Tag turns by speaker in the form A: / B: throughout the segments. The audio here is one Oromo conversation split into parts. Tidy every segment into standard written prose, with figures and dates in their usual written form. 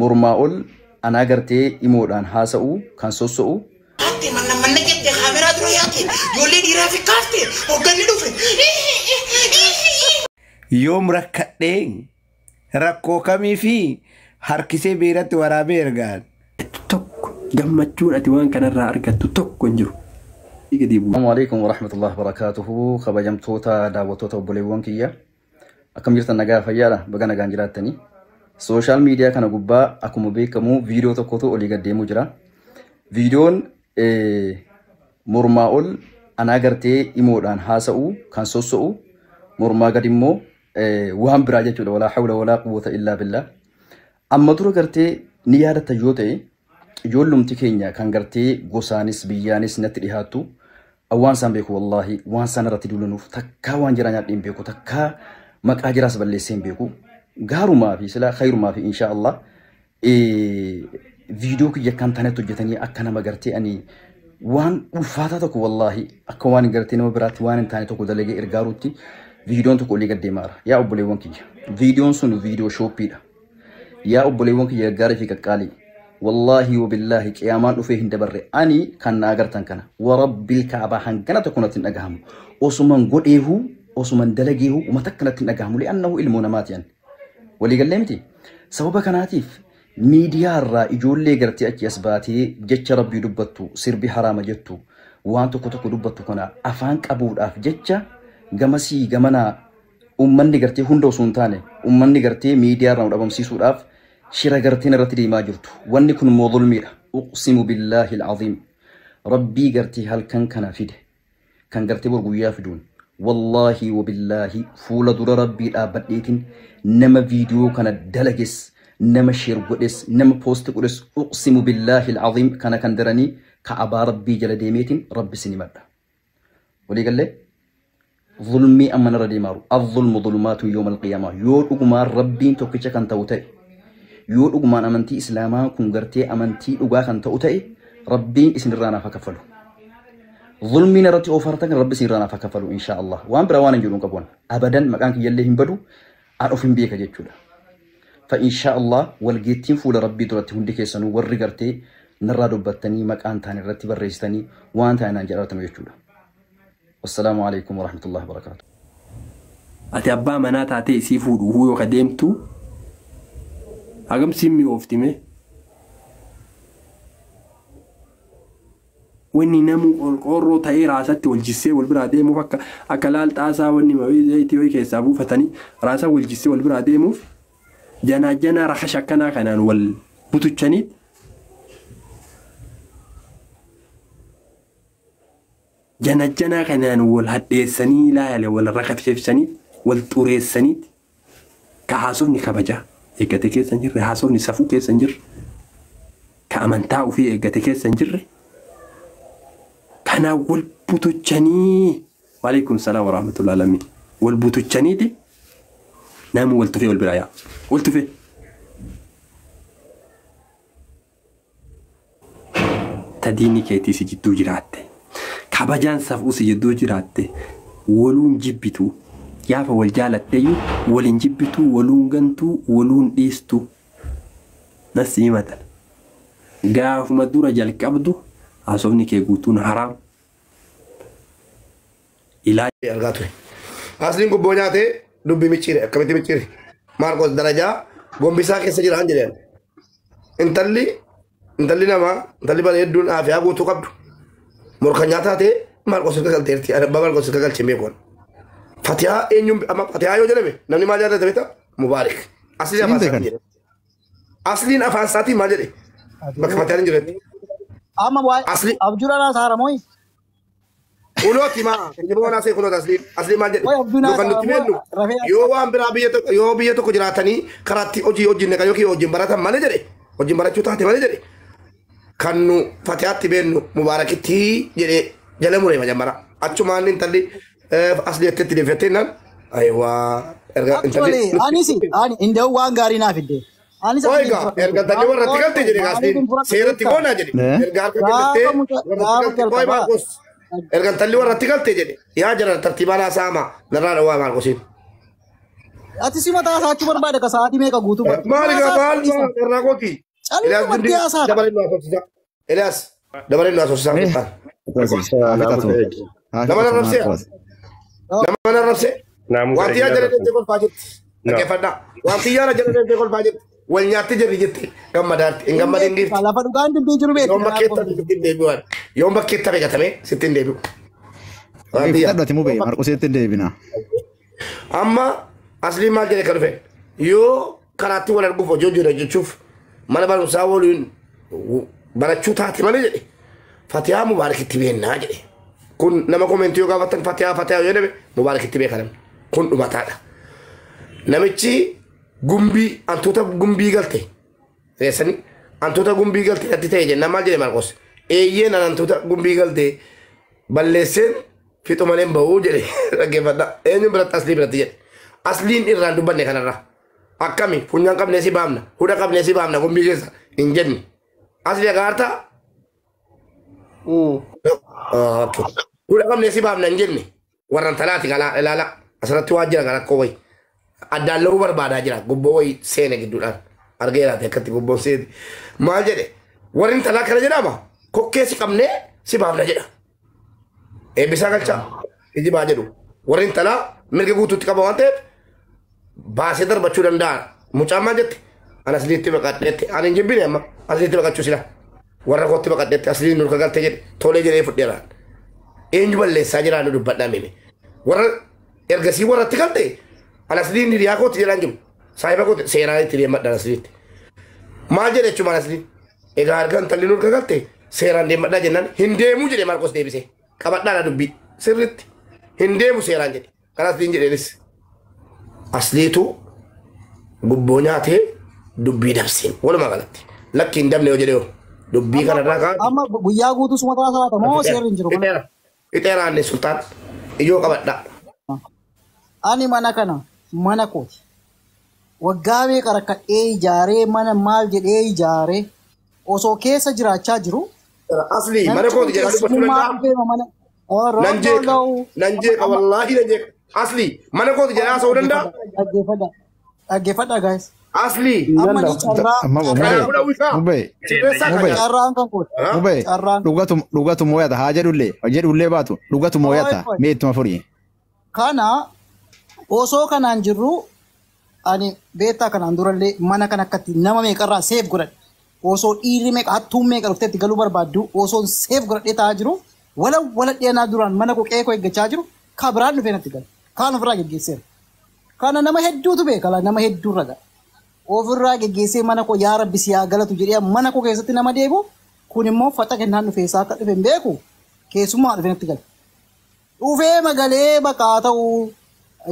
A: Mormaa ol anaa gartee imoodhaan haasa'u kan sosso'u.
B: Manna manna jette kaameraa dura yaate ijoollee dhiiraa fi kaafte hoogganni dhufe.
C: Yoom rakkadhee rakkoo kamii fi harkisee beeratti waraabee ergaan.
D: Tokko gammachuun ati waan kanarraa argattu tokko hin jiru.
A: Assalamu alaikum warahmatullahi wabarakatuhu. Kabajamtoota daawwattoota obboleewwan kiyya. Akkam jirtan, nagaa fayyaadha? Baga nagaan jiraattanii. Social media kana gubbaa akkuma beekamu viidiyoo tokkotu olii gad deemuu jira. Viidiyoon mormaa ol anaa gartee imoodhaan haasa'u kan sosso'u, mormaa gad immoo waan biraa jechuudha. Walaa hawla walaa quwwata illaa billah. Amma dura gartee ni yaadatta yoo ta'e, ijoollumti keenya kan gartee gosaanis biyyaanis natti dhihaattu, waan isaan beeku, wallaahi waan isaan irratti duulanuuf takkaa waan jiraa nyaadhee hin beeku, takkaa maqaa jiraas balleessee hin beeku. Gaarumaa fi silaa khayrumaa fi insha Allah viidiyoo kiyya kan tanetti hojjetanii akka nama gartee ani waan ulfaataa tokko, wallaahi akka waan gartee nama biraatti waan hin taane tokko dalagee ergaaruutti viidiyoon tokko olii gad deemaara. Yaa obboleewwan kiyya, viidiyoon sun viidiyoo shooppiidha. Yaa obboleewwan kiyya gaggaarii fi qaqqaalii, wallaahi wabillaahi qiyaamaan dhufee hin dabarre, ani kan na agartan kana warabbil kaabaa hangana tokko natti hin dhagahamu. Osuman godheehu, osuman dalageehu, uummata akka natti hin dhagahamu, li'annahu ilmoo namaati. Ani waliigallee miti. Sababa kanaatiif miidiyaa irraa ijoollee gartee achi as baatee jecha rabbii dubbattu, sirbi haraama jettu, waan tokko tokko dubbattu kana afaan qabuudhaaf jecha gamasii gamanaa ummanni gartee hunda osoo hin taane ummanni gartee miidiyaa irraa nu dhabamsiisuudhaaf shira garteen irratti deemaa jirtu. Wanni kun immoo zulmiidha. Uqsimu billaahi alcaziim. Rabbii gartee halkan kana fide kan gartee bor guyyaa fiduun, wallaahi wabillaahi fuula dura rabbii dhaabbadheetiin nama viidiyoo kana dalages, nama share godhes, nama post godhes, uqsimu billaahi alcaziim kana kan daranii ka'abaa rabbii jala deemeetiin rabbi sin himadha. Walii gallee? Zulmii amma narra deemaaru. Azzulmu zulumaatu yooma alqiyaamaa. Yoo dhugumaan rabbiin tokkicha kan ta'u ta'e, yoo dhugumaan amantii islaamaa kun gartee amantii dhugaa kan ta'u ta'e, rabbiin isinirraa naaf haa kaffalu. Zulmiin irratti oofartan kan rabbi isinirraa naaf haa kaffalu insha Allah. Waan biraa waan hin jedhu hin qabu. Abadan maqaan kiyyallee hin badu, an of hin beeka jechuudha. Fa insha Allah walgeettiin fuula rabbii duratti hundi keessanuu warri gartee narraa dubbattanii maqaan ta'an irratti barreessitanii waan ta'an naan jedhaatanu jechuudha. Wassalaamu alaikum warahmatullahi wabarakatuh.
D: Ati abbaa manaa taatee isii fuudhuu yoo ka deemtu hagam siin mi'oofti mee? Wanni namuu qorqoorroo ta'ee raasatti wal jissee wal biraa deemuuf akka laal xaasaa wanni zayitii wayii keessaa buufatanii raasaa wal jissee wal biraa deemuuf janaa janaa rakasha akkanaa kanaan wal butuchanii jana janaa kanaan wal hadheessanii laale wal rakafsanii wal xureessanii ka haasofni kabajaa eeggate keessa hin jirre, haasofni safuu keessa hin jirre, ka amantaa ofii eeggate keessa hin jirre kanaan wal butuchanii. Waalaikum salaam warahmatullahi lammi wal butuchaniiti namni wal tufee wal biraa yaa wal tufee. Ta diinni keetii si jidduu jiraatte, kabajaan safuu si jidduu jiraatte, waluun jibbitu. Gaafa wal jaalatteeyyuu waliin jibbitu, waluun gantuu, waluun dhiistu nasi himatan. Gaafuma dura jalqabdu haasofni kee guutuun haraam ilaa.
E: Argaa ture. Asliin gubboo nyaatee dubbii micciire, akkamitti micciire? Maarqos darajaa gombisaa keessa jiraan jedhan. Intalli namaa, intalli bareedduun aafiyaa guutuu qabdu. Morka nyaataa ta'e Maarqos irka galteerti. Abbaa Maarqos irka galchee beekuun. Fatihaa eenyuun amma Fatihaa yoo jedhame namni maal yaadata beektaa? Mubaarik. Asliin afaan isaatiin jedhe. Asliin afaan isaatiin maal jedhe? Bakka Fatihaan hin jirretti.
F: Amma waa'ee
E: Asli
F: abjuudhaan haasa'aa
E: Kunooti maa kijiboo naasee kunooti asliin maal jedhe?
F: Waa'ee abjuu
E: Nu kan nutti
F: naasa'aa
E: beeknu
F: rafee
E: yoo waan biraa biyya tokko, yoo biyya tokko jiraatanii karaatti hojii hojiin naqan yookiin hojiin baratan malee jedhe, hojiin barachuu taate malee jedhe, kan nu Fatihaatti beeknu Mubaarakitti jedhe jala muree majammara. Achumaan intalli asli jettetti deeffattee naan ayiwaa erga intalli
F: Actually, anis ani inda'u waan gaarii naaf fidde. Anis
E: Oiga, erga intalli warratti galte jedhe gaastiin seeratti goonaa jedhe, erga harka kennattee
F: Gaafa
E: warratti
F: gaafa
E: galte qoy
F: jalqabaa
E: Maarqos, erga intalli warratti galte jedhe, yaa jara tartiibaan haasa'ama narraa dhawaa Maarqosiin.
F: Ati si mataa isaatti barbaada ka sa'aatii meeqa guutuu barbaada.
E: Maali gaa maal maal irraa kooti. Eliyaas
F: Calluma
E: Dundee
F: haasaa.
E: dabaree nu haasofsiisa. Eliyaas dabaree nu haasofsiisa. Nama narrabsee? Nama narrabsee? Wanti yaa jala deemtee kolfaa jirti. Dhaggeeffadhaa. Wanti yaa jala deemtee kolfaa jirti. Wal nyaatti jirri jetti. Gammadaatti. Hin gammadin giifti.
F: Lafa dhugaan dubbii jiru beekti.
E: Yoon bakkeetti hafe sitti hin deebi'u. Yoon bakkeetti hafe gatamee sitti hin deebi'u. Wanti yaa.
G: Fudhadhu ati mubee Marqoseetti hin deebina.
E: Amma asliin maal jedhe kan dhufe yoo karaatti wal arguuf hojii hojii hojjechuuf mana barumsaa waliin barachuu taate malee jedhe Fatihaa Mubaarakitti beennaa jedhe. Kun nama komentii yoo gaafatan Fatihaa Fatihaa yoo jedhame Mubaarakitti beeka namni. Kun dhumataadha. Namichi gumbii hantuuta gumbii galte reessanii hantuuta gumbii galte natti ta'e jennaan maal jedhe Maarqos eeyyeen an hantuuta gumbii galte balleesseen fixu malee hin ba'uu jedhe dhaggeeffadha. Eenyuun biratti aslii biratti jedhe. Asliin irraan dubbanne kanarra. Akkami funyaan qabnee si baafna hudha qabnee si baafna gumbii keessa hin jenne. Asli agaartaa? Hudha qabnee si baafna hin jenne. Warran talaati galaa ilaala asirratti waa jira rakkoo wayi. Addaan la'uu barbaadaa jira gubboo wayi seene gidduudhaan argeeraati akkatti gubboon seene. Maal jedhe warri talaa kana jedhama kokkee si qabnee si baafna jedha. Eebbisaa galchaa ijibaa jedhu warri talaa mirga guutuutti qaba waan ta'eef baasee darbachuu danda'a. Mucaan maal jette ani asliitti baqadheetti ani hin jibbine amma asliitti baqachuu sila warra kootti baqadheetti asliin nurka galtee jedhe tolee jedhee fudheera. Eenyu balleessaa jiraa nu dubbadhaa mime warra ergasii warratti galte ani asliin hiriyaa kootti jedhaan jiru saahiba kootti seeraan itti deemadhaan asliitti. Maal jedhe jechuun asliin egaa harka intalli nurka galte seeraan deemadhaa jennaan hin deemuu jedhe Maarqos deebisee qabadhaa na dubbii sirriitti hin deemu seeraan jedhe kan asliin jedheenis. Asliitu gubboo nyaatee dubbii dabseen walumaa galatti lakki hin dabne yoo jedhe yoo dubbii kanarraa kaan
F: Amma guyyaa guutuu suma taraa salaata moo seerri hin jiru?
E: Ixeeraanne sultaan ijoo qabadhaa.
F: Ani mana kana mana kooti. Waggaa meeqa rakkadhee ijaaree mana maal jedhee ijaaree osoo keessa jiraachaa jiru.
E: Asli mana kooti jedhaa dubbachuu danda'a. Nan jeeqa nan jeeqa wallaahi nan jeeqa. Asli mana kooti jedhaa haasa'uu danda'a.
F: Dhaggeeffadha. Dhaggeeffadha guys.
E: Asli
F: Amma ni carraa
G: Amma
E: kana kudha uwwisaa.
G: mubee
E: Sirreessaa
G: Mubee.
E: kana.
F: carraan kan kooti.
G: mubee
F: Carraan.
G: dhugatu mooyata haa jedhullee jedhullee baatu dhugatu mooyata mee ittuma furii.
F: Kana osoo kanaan jirru ani beektaa kanaan durallee mana kana akkatti nama meeqarraa seef godhadhe. Osoo dhiirri meeqa hattuun meeqa dhuftee itti galuu barbaaddu osoo seef godhadhee taa'aa jiru wala wala dhiyeenaa duraan mana koo qe'ee koo eeggachaa jiru ka biraan dhufee natti gala. Kaan ofirraa geggeesseera. Kana nama hedduutu beeka laa nama hedduu raga. Ofirraa geggeessee mana koo yaa rabbi si haa galatu jedhee mana koo keessatti nama deebi'u kun immoo faxa kennaan dhufee isaa akka dhufe hin beeku keessummaa dhufee natti gala. Dhufee magalee bakka haa ta'u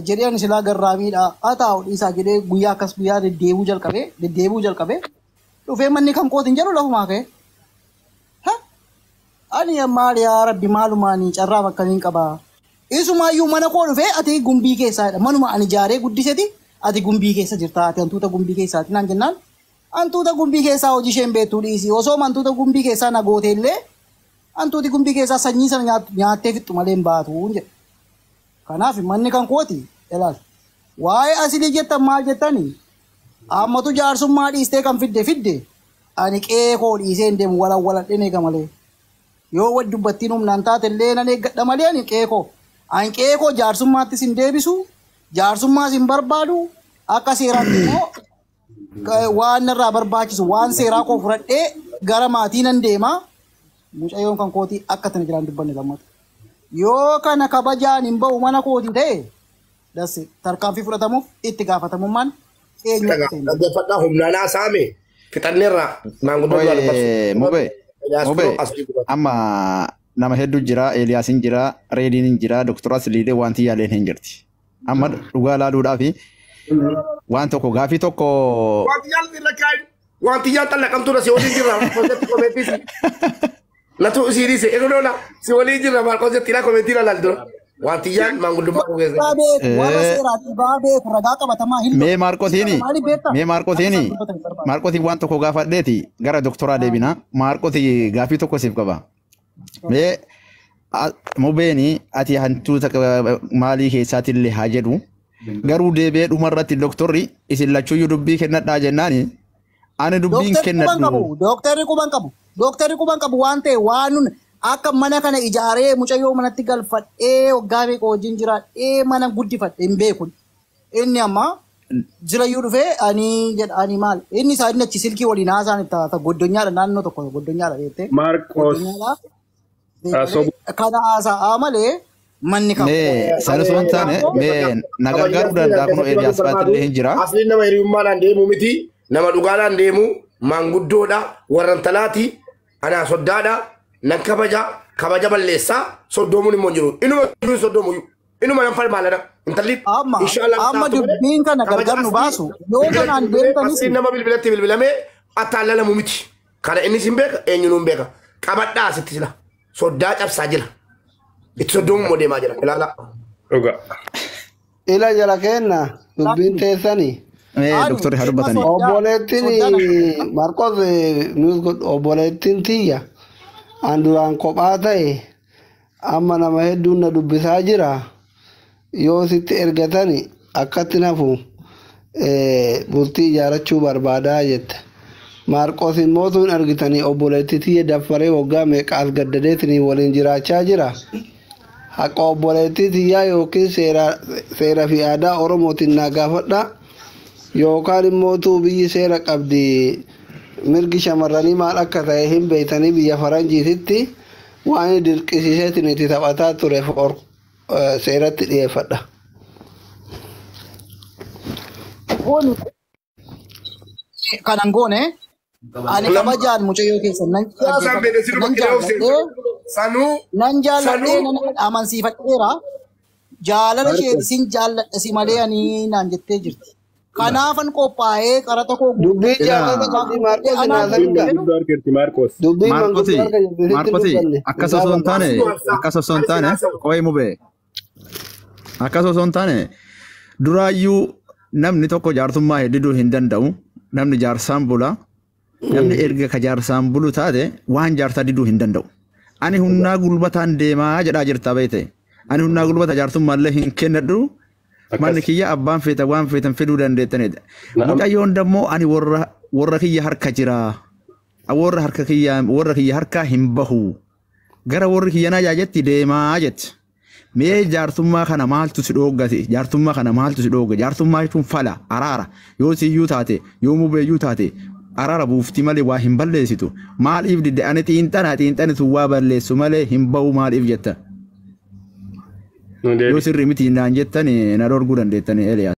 F: jedhee ani silaa garraamiidha haa taa'u dhiisaa jedhee guyyaa akkas guyyaa deddeebi'uu jalqabee dhufee manni kan kootiin jedhu lafumaa ka'e. Ha? Ani maal yaa rabbi maalumaanii carraa akkamiin qabaa? Isumaayyuu mana koo dhufee ati gumbii keessaadha. Manuma ani ijaaree guddiseti ati gumbii keessa jirta ati hantuuta gumbii keessaati naan jennaan. Hantuuta gumbii keessaa hojii isheen beektuu dhiisi. Osoo hantuuta gumbii keessaa na goote illee hantuuti gumbii keessaa sanyii sana nyaattee fixxu malee hin baatu jedhe. Kanaaf manni kan kooti ilaali. Waa'ee asilii jettan maal jettani? Ammatu jaarsummaa dhiistee kan fidde fidde ani qe'ee koo dhiisee hin deemu walan waladheen eega malee. Yoo wal dubbattiin humnaan taate illee nan eeggadha malee ani qe'ee koo. Ani qe'ee koo jaarsummaattis hin deebisu, jaarsummaas hin barbaadu, akka seeraatti immoo waan narraa barbaachisu waan seeraa koo fudhadhee gara maatii nan deema. Mucayyoon kan kootii akka tana jiraan dubbanne lammata. Yoo kana kabajaan hin ba'u mana kootii ta'e das tarkaanfii fudhatamuuf itti gaafatamummaan eenyu akka ta'e.
E: Dhaggeeffadhaa humnaan haasa'ame fixanneerra maanguddoo duraa dubbatu.
G: Mubee
E: Eliyaas
G: mubee
E: kunoo asii dubbatu.
G: amma nama hedduu jira Eeliyaas hin jira Reediin hin jira Doktor Asliilee wanti yaaleen hin jirti. Amma dhugaa laaluudhaaf waan tokko gaafii tokko
E: Wanti yaan irra kaa'in wanti yaan xallaqamtuudha si waliin jirra Maarqos komeetii si. Natu isii dhiise eegdola si waliin jirra Maarqos jetti ilaa komeetii ilaalaa dura. Wanti yaan maanguddummaa koo keessa.
F: Dhugaa beeku warra seeraa dhugaa beeku ragaa qabatamaa hin
G: mee Maarqosiini
F: Maaliif beektaa?
G: mee Maarqosiini
F: Akka isaan dubbatan hin barbaadu.
G: Maarqosiin waan tokko gaafadheeti gara doktoraa deebina Maarqosii gaafii tokko siif qaba. Mee mubeeni ati hantuuta maalii keessaatillee haa jedhu Garuu deebi'ee dhumarratti doktorri isin lachuuyyuu dubbii kennadhaa jennaani ani dubbiin
F: Dooktarri quban
G: kennadhu.
F: qabu. Dooktarri quban qabu. Dooktarri quban qabu waan ta'e waan nun akka mana kana ijaaree mucayyoo manatti galfadhee waggaa meeqa wajjin jiraadhee mana guddifadhe hin beeku. Inni amma jirayyuu dhufee ani jedha ani maal inni isaa inni achi silkii waliin haasaan itti haasa goddonyaadha naannoo tokko goddonyaadha beektee.
H: Maarqos
F: Goddonyaadha. Kana haasa'aa malee manni kan
G: Mee sana osoo hin taane mee na gargaaruu danda'a kunoo Eeliyaas Faatillee hin jira.
E: Asliin nama hiriyummaadhaan deemu miti, nama dhugaadhaan deemu, maanguddoodha, warra intalaati, anaa soddaadha, nan kabaja, kabaja balleessaa, soddoomuun immoo hin jiru. Inuma jiru soddoomu inuma nan falmaalana. Intalli
F: Amma
E: inshallah
F: amma
E: taatu malee
F: dubbiin kana
E: kabaja
F: gargar nu
E: asli
F: baasu yoo kanaan deemtanis
E: asliin nama bilbilatti bilbilamee attaallalamu miti. Kana innis hin beeka, eenyuun hin beeka. Qabadhaa asitti sila. Soddaa cabsaa jira. Itti soddoomu immoo deemaa jira. Ilaalaa.
H: Dhuga.
I: Ila jala kenna dubbiin teessanii.
G: Mee
F: Ani
G: doktorri haa
F: dhimma
G: dubbatanii.
F: soddaa
I: Obboleettiin
F: soddaa na
I: Marqos obboleettiin tiyya an duraan kophaa ta'e amma nama hedduun na dubbisaa jira yoo sitti ergatani akkatti nafu bultii ijaarachuu barbaadaa jette. Maarqos immoo tun argitanii obboleettii tiyya daffaree waggaa meeqa as gaddadeetinii waliin jiraachaa jira. Haqa obboleettii tiyyaa yookiin seera fi aadaa Oromootiin naa gaafadha. Yookaan immoo tuu biyyi seera qabdi mirgi shamarranii maal akka ta'e hin beektanii biyya faranjiititti waan inni dirqisiiseetiin itti taphataa ture seeratti dhiyeeffadha.
F: goone kanan goone ani kabajaan mucayyoo keessan nan
E: Siyaasaan beekne sinuma
F: nan
E: qillee of
F: jaalladhee
E: seensa. Sanuu
F: nan jaalladhee
E: sanuu
F: nan amansiifadheera. Jaalala ishee sin jaalladha si malee ani naan jettee jirti. Kanaafan qophaa'ee qaraxa koo
I: Dubbii
F: guuttadhee
I: jaalala
F: manaa
I: qabdi
F: guuttadhee
I: Maarqos hin
F: anaan
I: haasa'inka.
F: jedhu
H: Manguddoo argatti Maarqos.
I: Dubbii
G: Maarqosi
I: manguddoo harka jirti sitti
G: Maarqosi
I: dubbanne
G: akkas
I: hin
G: osoo hin
I: gaafanne.
G: taane
E: asuma ibsaa.
G: akkas osoo hin
E: Ani sin
G: taane
E: haasa'u.
G: qo'ee mubee akkas osoo hin taane duraayyuu namni tokko jaartummaa hedduu hin danda'u namni jaarsaan bula namni erga ka jaarsaan bulu taate waan jaarsaa diduu hin danda'u. Ani humnaa gulbataan deemaa jedhaa jirta beete. Ani humnaa gulbata jaartummaallee hin kennadhu. Manni
H: Akkas.
G: kiyya abbaan feeta waan feetan fiduu dandeettanidha.
H: Na'am.
G: Mucayyoon dammoo ani warra kiyya harka jira. Warra harka kiyya warra kiyya harkaa hin bahu. Gara warri kiyya naa jetti deemaa jetti. Mee jaartummaa kana maaltu si dhooggate? Jaartummaa kana maaltu si dhoogga? Jaartummaa jechuun fala, araara. Yoo siyyuu taate, yoo mubeeyyuu taate, araara buufti malee waa hin balleessitu. Maaliif didde? Ani xiinxanaa xiinxanitu waa balleessu malee hin bahu maaliif jetta?
H: Nu
G: Yoo
H: deebi.
G: sirrii miti naan jettan na dhorguu dandeettan Eliyaas.